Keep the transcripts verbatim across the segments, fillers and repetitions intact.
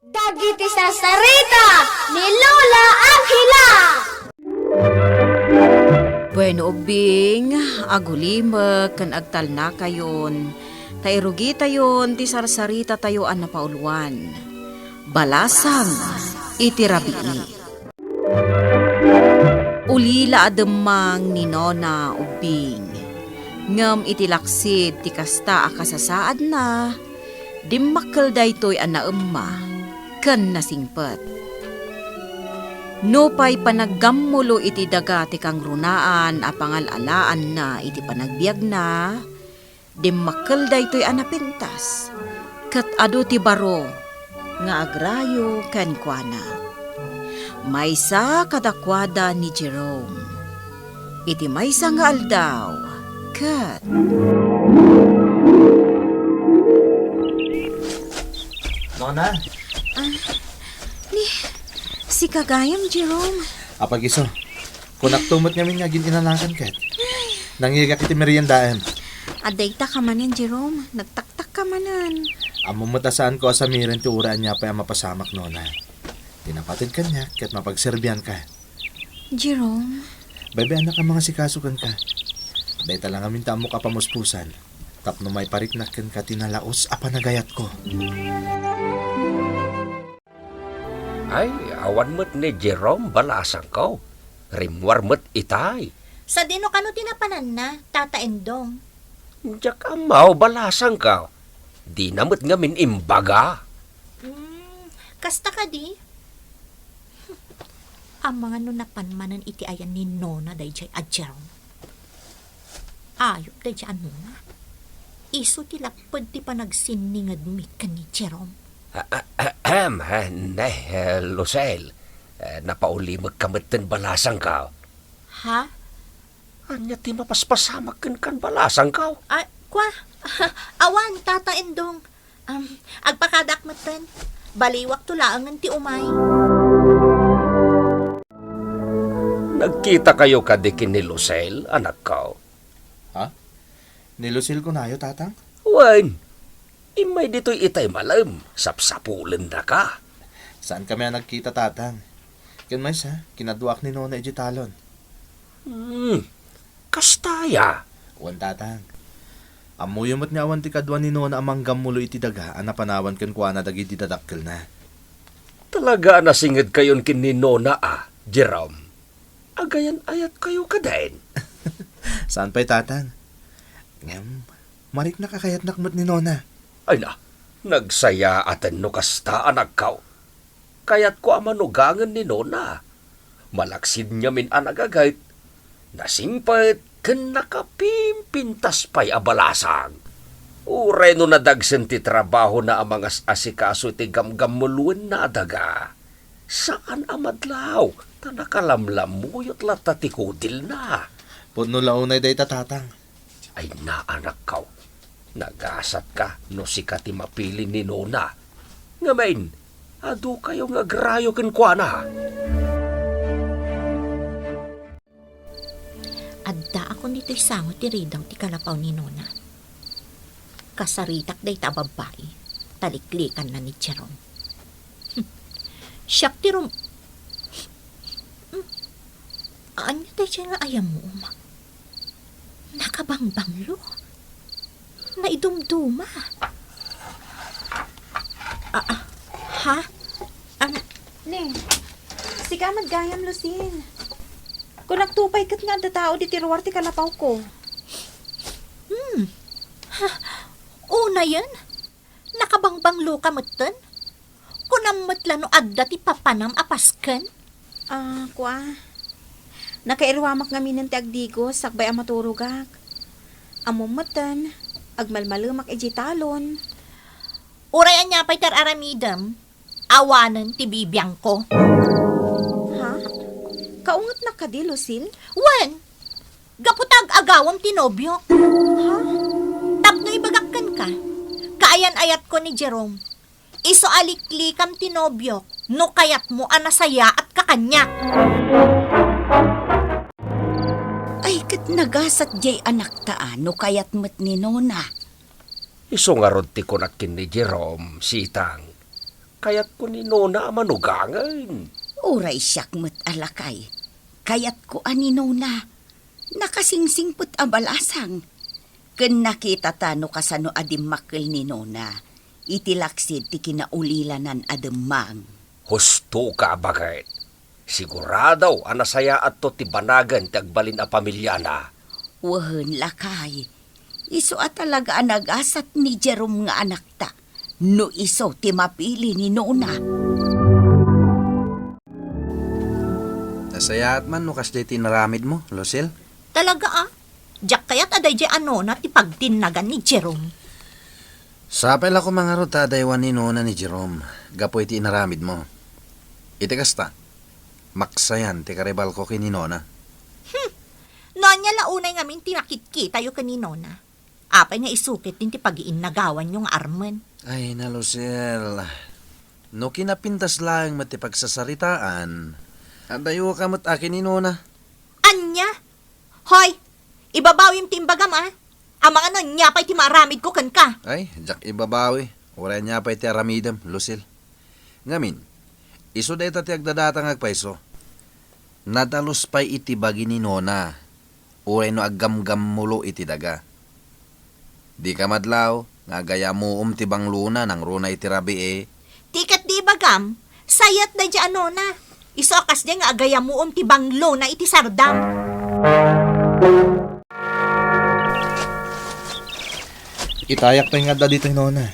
Dagiti sarsarita ni Lola Angela. Bueno, ubbing, agulimek ken agtalnakayon, ta irugitayon ti sarsarita tayo a napauluan. Balasang iti rabii. Ulila a demmang ni Nona ubbing. Ngem iti laksid ti kasta a kasasaadna, dimmakkel daytoy a naemma ken nasingpet. Nupay panaggammulo iti daga ti kangrunaan a pangal-alaanna iti panagbiagna, dimmakkel daytoy a napintas, ket adu ti baro nga agrayo kenkuana. Maysa kadakuada ni Jerome. Iti maysa nga aldaw, ket Nona, ni, sika gayam, Jerome. Apag isu, kunakto met ngamin nga agin-inanakan ket nangngegak iti meriendaem. Adda ita ka manen, Jerome. Nagtaktak ka manen. Ammom met a saanko a samiren ti uray ania pay a mapasamak, Nona. Ti napated kaniak ket mapagserbianka. Jerome. Baybay-annak a mangasikaso kenka. Dayta la ngamin ti ammok a pamuspusan tapno maipariknak kenka ti nalaus a panagayatko. Ay, awan met ni Jerome balasangko. Rimmuar met itay. Sadino kano ti napananna, Tata Endong? Diak ammo, balasangko. Dina met ngamin imbaga. Hmm, kasta kadi? Amangan no napan manen iti ayan ni Nona daydiay a Jerome. Ayup daydiay a Nona. Isu ti lapped ti panagsinningedmi ken ni Jerome. Ahem, ne, Lucel. Eh, napaulimekka metten balasangko. Ha? Ania ti mapaspasamak kenkan balasangko? Ah, kua? Awan, Tata Endong. Um, agpakadak metten. Baliwakto laengen ti umay. Nagkitakayo kadi ken ni Lucel, anakko? Ha? Ni Lucel kunayo, Tatang? Wen, immay ditoy itay malem, sapsapulennaka. Saankami a nagkita, Tatang. Ken maysa, kinaduaak ni Nona idiay talon. Hmm, kasta aya? Wen, Tatang. Ammoyo met nga awan ti kadua ni Nona a manggammulo iti daga a napanawan kenkuana dagiti dadakkelna. Talaga a nasingedkayon ken ni Nona a, Jerome? Agayan-ayatkayo kadin? Saan pay, Tatang. Ngem, mariknak a kayatnak met ni Nona. Ay na, nagsayaaten no kasta, anakko. Kayatko a manugangen ni Nona. Malaksid ngamin a nagaget, nasingpet, ken nakapimpintas pay a balasang. Uray no nadagsen ti trabahona a mangas-asikaso iti gamgammuloenna a daga, saan a madlaw, ta nakalamlamuyot latta ti kudilna. Pudno la unay dayta, Tatang. Ay na, anakko, nagasatka no sika ti mapili ni Nona. Ngamin, adukayo nga agrayo kenkuana. Addaakon ditoy sango ti ridaw ti kalapaw ni Nona. Kasaritak dayta a babbai, taliklikanna ni Jerome. Siak ti rum-, Ania daydiay nga ayamom? Nakabangbanglo. Naidumduma. Ah, ah, ha? Am, ne, sika met gayam, Lucille. Kunak to pay ket nga adda tao ditoy ruar ti kalapawko. Hmm. Ha, unayen? Nakabangbangloka metten? Kunam met la no adda ti papanam a pasken? Ah, kua. Nakairuamak ngaminen ti agdigos sakbay a maturogak. Ammom metten, agmalmalemak idiay talon. Uray ania pay ti ar-aramidem, awanen ti bibiangko. Ha? Kaungetnak kadi, Lucille? Wen, gapu ta ag-agawam ti nobiok. Ha? Tapno ibagak kenka, kaayan-ayatko ni Jerome. Isu a liklikam ti nobiok no kayatmo a nasayaatka kaniak. Ay, ket nagasat diay anakta a no kayat met ni Nona. Isu ngarud ti kunak ken ni Jerome, Sitang. kayatko ni Nona a manugangen. Uray siak met a lakay, kayatko a ni Nona. Nakasingsingpet a balasang. Ken nakitata no kasano a dimmakkel ni Nona iti laksid ti kinaulilanan a demmang. Husto ka a baket. Sigurado a nasayaatto ti banagen ti agbalin a pamiliana. Wen, lakay. Isu a talaga a nagasat ni Jerome nga anakta, no isu ti mapili ni Nona. Nasayaat man no kasdiay ti inaramidmo, Lucille? Talaga, a? Diak kayat a daydiay a Nona ti pagtinnagan ni Jerome. Sapay la koma ngarud ta adaywan ni Nona ni Jerome gapu iti inaramidmo. Iti kasta, maksayan ti karibalko ken ni Nona. Hmm. No ania la unay ngamin ti nakitkitayo ken ni Nona? Apay nga isu ketdin ti pagiinnagawanyo nga armen? Ay, na, Lucille. No kinapintas laeng met ti pagsasaritaan, adayoka met a ken ni Nona. Ania? Hoy, ibabawim ti imbagam, a? Amangan no ania pay ti maaramidko kenka. Ay, diak ibabawi. Uray ania pay ti aramidem, Lucille. Ngamin, isu dayta ti agdadata nga agpayso. Nadalus pay iti bagi ni Nona, uray no aggamgammulo iti daga. Dika madlaw nga agayamuom ti banglona nangruna iti rabii. Ti ket di ibagam, sayat daydiay a Nona. Isu a kasdiay nga agayamuom ti banglona iti sardam. Itayak pay nga adda ditoy, Nona.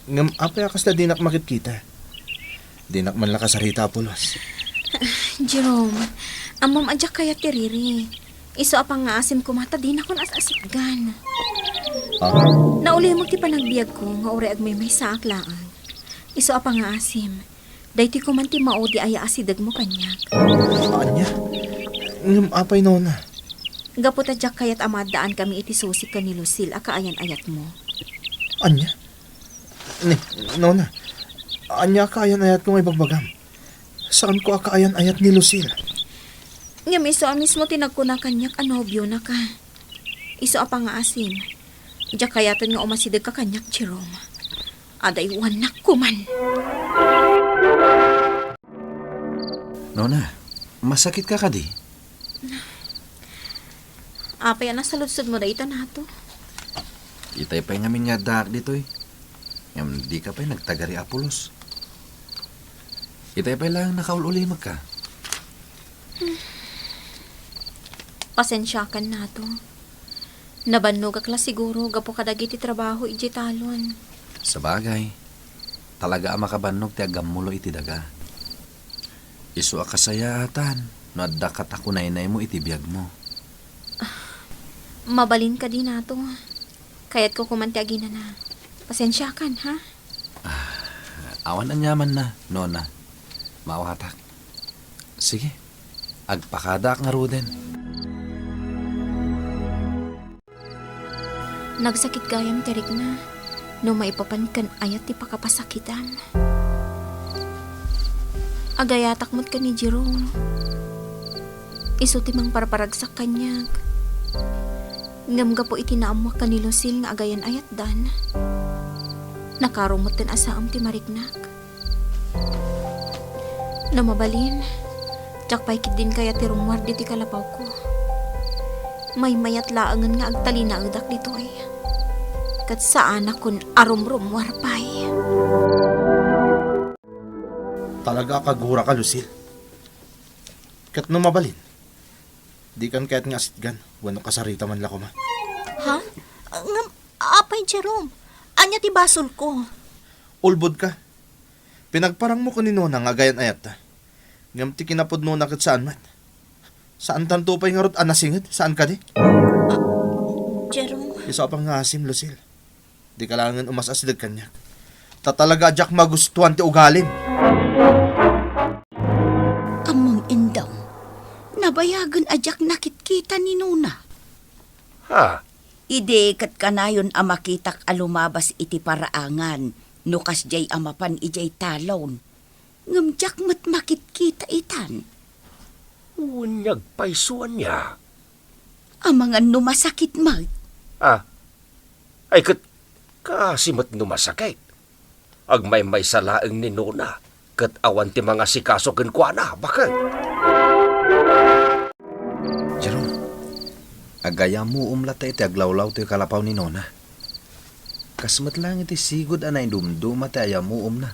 Ngem apay a kasla dinak makitkita? Dinak man la kasarita a pulos. Jerome, ammom a diak kayat ti riri. Isu a pangngaasim koma ta dinakon as-asitgan. Ah? Naulimek ti panagbiagko nga uray agmaymaysaak laeng. Isu a pangngaasim, daytoy koman ti maudi a yaasidegmo kaniak. Ania? Ngem apay, Nona? Gapu ta diak kayat a maaddaan kami iti Susik ken ni Lucille a kaayan-ayatmo. Ania? Ni, Nona, ania a kaayan-ayatko nga ibagbagam? Saanko a kaayan-ayat ni Lucille. Ngem isu a mismo ti nagkuna kaniak a nobiona ka. Isu a pangngaasim, diak kayaten nga umasideg ka kaniak, Jerome. Adaywannak koman. Nona, masakit ka kadi? Apay a nasaludsodmo dayta, Nato? Itay pay ngamin nga addaak ditoy. Ngem dika pay nagtagari a pulos. Itay pay laeng nakaul-ulimekka. Pasensiakan, Nato. Nabannogak la siguro gapu kadagiti trabaho idiay talon. Sabagay, talaga a makabannog ti aggammulo iti daga. Isu a kasayaatan no adda katakunaynaymo iti biagmo. Mabalin kadi, Nato. Kayatko koman ti aginana. Pasensiakan, ha? Ah, awan aniamanna, Nona. Maawatak. Sige, agpakadaak ngaruden. Nagsakit gayam ti rikna no maipapan ken ayat ti pakapasakitam. Agayatak met ken ni Jerome. Isu ti mangparparagsak kaniak. Ngem gapu iti naammoak ken ni Lucille nga agayan-ayatdan, nakarumotten a saan ti mariknak. No mabalin, diak pay ketdin kayat ti rummuar ditoy kalapawko. Maymayat laengen nga agtalinaedak ditoy. Ket saanakon a rumrummuar pay. Talaga a kaguraka, Lucille. Ket no mabalin, dikan kayat nga asitgan wenno kasarita man la koma. Ha? Ngem, apay, Jerome? Ania ti basolko? Ulbodka. Pinagparangmo ken ni Nona nga agayan-ayatta. Ngem ti kinapudnona ket saan met. Saantanto pay ngarud a nasinged, saan kadi? Ah, Jerome. Isu a pangngaasim, Lucille. Dika laengen umas-asideg kaniak. Ta talaga a diak magustuan ti ugalim. Ammom, Indong, nabayagen a diak nakitkita ni Nona. Ha? Idi ket kanayon a makitak a lumabas iti paraangan no kasdiay a mapan idiay talon. Ngem diak met makitkita itan. Wen, agpayso ania? Amangan no masakit met. Ah, ay ket, kaasi met no masakit. Agmaymaysa laeng ni Nona, ket awan ti mangasikaso kenkuana, baket. Jerome, agayamuom latta iti aglawlaw toy kalapaw ni Nona. Kas met laeng iti sigud a naidumduma ti ayamuomna,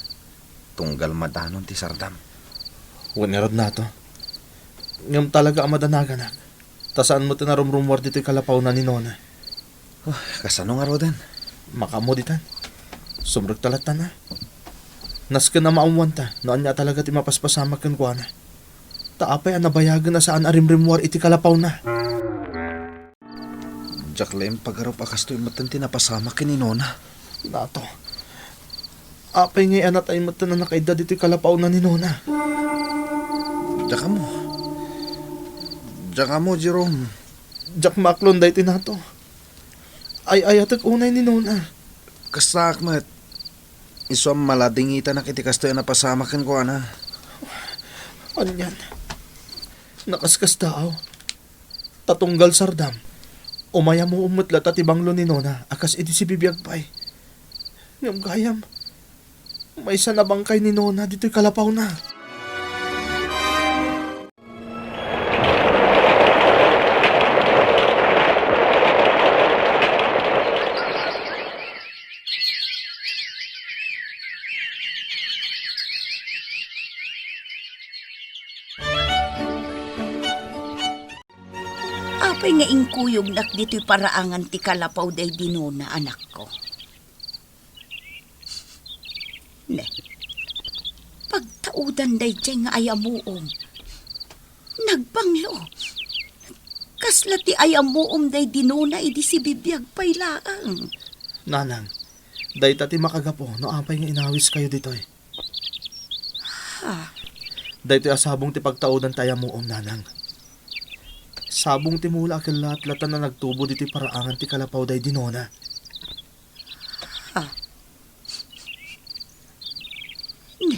tunggal madanon ti sardam. Wen ngarud, Nato. Ngem talaga a madanaganak. Ta saan met a narumrumuar ditoy kalapawna ni Nona. Oh, kasano ngaruden? Makaammo ditan. Sumrekta latta, a. Nasken a maammoanta no ania talaga ti mapaspasamak kenkuana. Ta apay a nabayagen a saan a rimrimmuar iti kalapawna? Diak laeng pagarup a kastoy metten ti napasamak ken ni Nona. Nato. Apay ngay a natay metten a nakaidda ditoy kalapawna ni Nona? Diak ammo. Diak ammo, Jerome. Diak maaklon daytoy, Nato. Ay-ayatek unay ni Nona. Kastaak met. Isu a maladingitanak iti kastoy a napasamak kenkuana. Anian? Nakaskasdaaw. Ta tunggal sardam, umayamuom met latta ti banglo ni Nona a kas idi sibibiag pay. Ngem gayam, maysa a bangkay ni Nona ditoy kalapawna. Apay nga inkuyognak ditoy paraangan ti kalapaw daydi Nona, anakko? Ne, pagtaudan daydiay nga ayamuom. Nagbanglo. Kasla ti ayamuom daydi Nona idi sibibiag pay laeng. Nanang, dayta ti makagapu no apay nga inawiskayo ditoy. Ha? Daytoy a sabong ti pagtaudan ti ayamuom, Nanang. Sabong ti mula a kellaat latta a nagtubo ditoy paraangan ti kalapaw daydi Nona. Ha? Ne,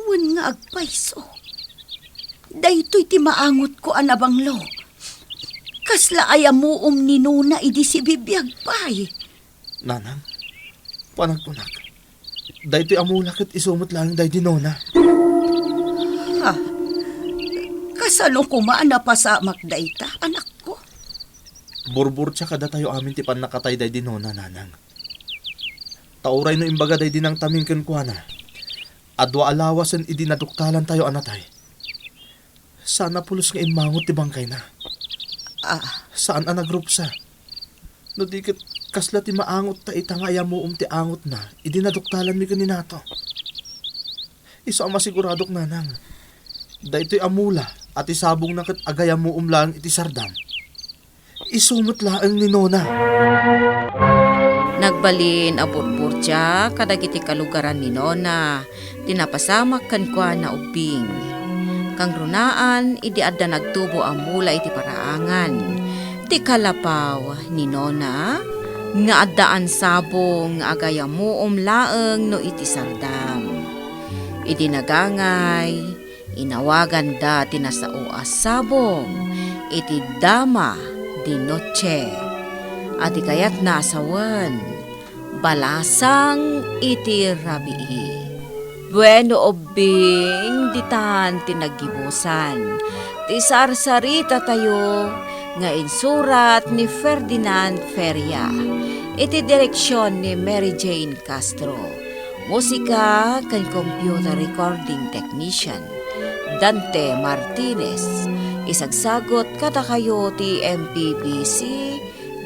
wen nga agpayso. Daytoy ti maangotko a nabanglo. Kasla ayamuom ni Nona idi sibibiag pay. Nanang, panagkunak. Daytoy a mula ket isu met laeng daydi Nona. Ha? Kasano koma a napasamak dayta, anakko? Burburtia kadatayo amin ti pannakatay daydi Nona, Nanang. Ta uray no imbaga daydi nangtamin kenkuana, adua a lawasen idi naduktalantayo a natay. Saan a pulos nga immangot ti bangkayna. Ah. Saan a nagrupsa. No di ket kasla ti maangotta ita nga ayamuom ti angotna idi naduktalanmi ken ni Nato. Isu a masiguradok, Nanang. Daytoy a mula a ti sabongna ket agayamuom laeng iti sardam. Isu met laeng ni Nona. Nagbalin a burburdia kadagiti kalugaran ni Nona ti napasamak kenkuana ubbing. Kangrunaan idi adda nagtubo a mula iti paraangan ti kalapaw ni Nona nga addaan sabong nga agayamuom laeng no iti sardam. Idi nagangay, inawaganda ti nasao a sabong iti Dama de Noche, a di kayatna a sawen, Balasang iti Rabii. Bueno, ubbing, ditan ti naggibusan ti sarsaritatayo nga insurat ni Ferdinand Feria, iti direksion ni Mary Jane Castro. Musika ken computer recording technician, Dante Martinez. Isagsagut kadakayo ti M P B C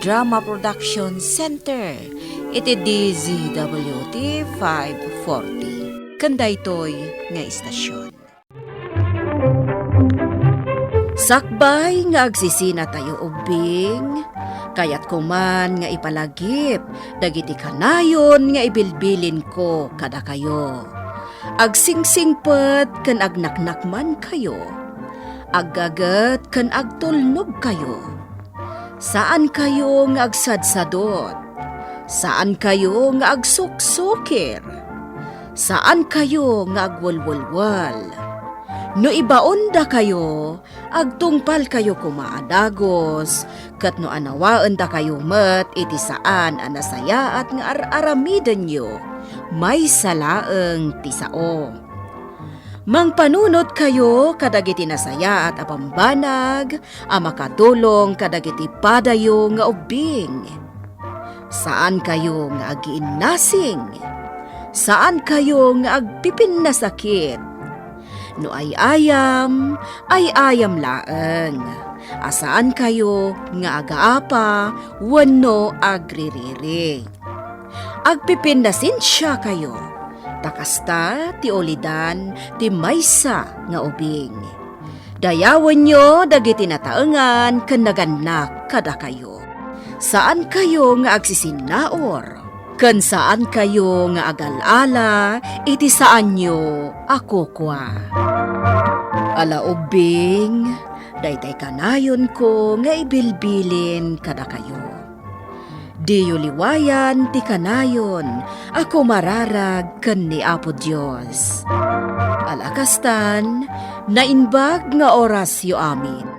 Drama Production Center iti D Z W T five forty. Ken daytoy nga istasyon. Sakbay nga agsisinatayo ubbing, kayatko man nga ipalagip dagiti kanayon nga ibilbilinko kadakayo. Agsingsingpet ken agnaknakmankayo. Aggaget ken agtulnogkayo. Saankayo nga agsadsadot. Saankayo nga agsuksukir. Saankayo nga agwelwelwel. No ibaondakayo, agtungpalkayo koma a dagus, ket no anawaendakayo met iti saan a nasayaat nga ar-aramidenyo, maysa laeng ti sao. Mangpanunotkayo kadagiti nasayaat a bambanag a makadulong kadagiti padayo nga ubbing. Saankayo nga agiinnasing. Saankayo nga agpipinnasakit. No ay-ayam, ay-ayam laeng. A saankayo nga agaapa wenno agririri. Agpipinnasensiakayo, ta kasta ti ulidan ti maysa nga ubing. Dayawenyo dagiti nataengan ken nagannak kadakayo. Saankayo nga agsisinnaur, ken saankayo nga agal-ala iti saanyo a kukua. Ala ubbing, daytay kanayonko nga ibilbilin kadakayo. Diyo liwayan ti kanayon a kumararag ken ni Apo Dios. Ala kastan, naimbag nga orasyo amin.